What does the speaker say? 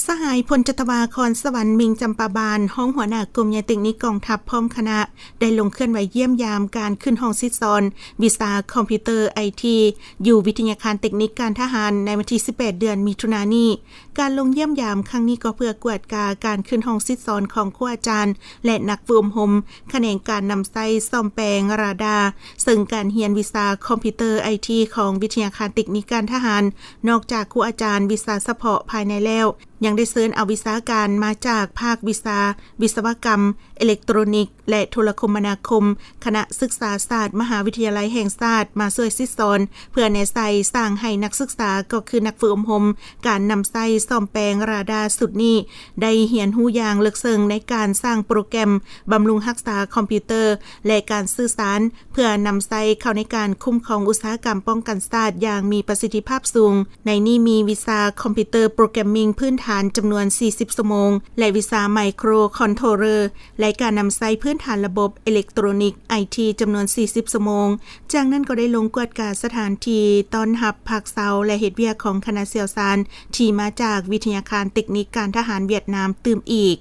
ສະຫາຍ ພົນຈັດຕະວາ ຄອນສະຫວັນ ມິງ ຈຳປາບານ ຮອງຫົວໜ້າກົມໃຫຍ່ເຕັກນິກກອງທັບ ພ້ອມຄະນະ ໄດ້ລົງເຄື່ອນໄຫວຢ້ຽມຢາມການຂຶ້ນຫ້ອງສິດສອນວິຊາຄອມພິວເຕີໄອທີ ຢູ່ວິທະຍາຄານເຕັກນິກການທະຫານ ໃນວັນທີສິບແປດ ເດືອນມິຖຸນານີ້. ການລົງຢ້ຽມຢາມຄັ້ງນີ້ກໍເພື່ອກວດກາການຂຶ້ນຫ້ອງສິດສອນຂອງຄູອາຈານ ແລະ ນັກຝຶກອົບຮົມຂະແໜງການນຳໃຊ້ສ້ອມແປງຣາດາ, ເຊິ່ງການຮຽນວິຊາຄອມພິວເຕີໄອທີ ຂອງວິທະຍາຄານເຕັກນິກການທະຫານ ນອກຈາກຄູອາຈານວິຊາສະເພາະພາຍໃນແລ້ວ, ຍັງໄດ້ເຊີນເອົາວິຊາການມາຈາກພາກວິຊາວິສະວະກຳ ເອເລັກໂຕຣນິກ ແລະ ໂທລະຄົມມະນາຄົມ, ຄະນະສຶກສາສາດ ມະຫາວິທະຍາໄລແຫ່ງຊາດ ມາຊ່ວຍສິດສອນ ເພື່ອແນໃສ່ສ້າງໃຫ້ນັກສຶກສາ ກໍຄືນັກຝຶກອົບຮົມ ການນຳໃຊ້ສ້ອມແປງຣາດາຊຸດນີ້ ໄດ້ຮຽນຮູ້ຢ່າງເລິກເຊິ່ງໃນການສ້າງໂປຣແກຣມບຳລຸງຮັກສາຄອມພິວເຕີ ແລະ ການສື່ສານ ເພື່ອນຳໃຊ້ເຂົ້າໃນການຄຸ້ມຄອງອຸດສາຫະກຳປ້ອງກັນຊາດຢ່າງມີປະສິດທິພາບສູງ. ໃນນີ້ມີວິຊາ Computer Programming ພື້ນຖານ ຈຳນວນສີ່ສິບຊົ່ວໂມງ ແລະ ວິຊາ Microcontroller ແລະ ການນຳໃຊ້ພື້ນຖານລະບົບເອເລັກໂຕຣນິກໄອທີ ຈຳນວນສີ່ສິບຊົ່ວໂມງ. ຈາກນັ້ນກໍໄດ້ລົງກວດກາສະຖານທີ່ຕ້ອນຮັບພັກເຊົາ ແລະ ເຮັດວຽກຂອງຄະນະຊ່ຽວຊານ ທີ່ມາຈາກວິທະຍາຄານເຕັກນິກການທະຫານຫວຽດນາມຕື່ມອີກ.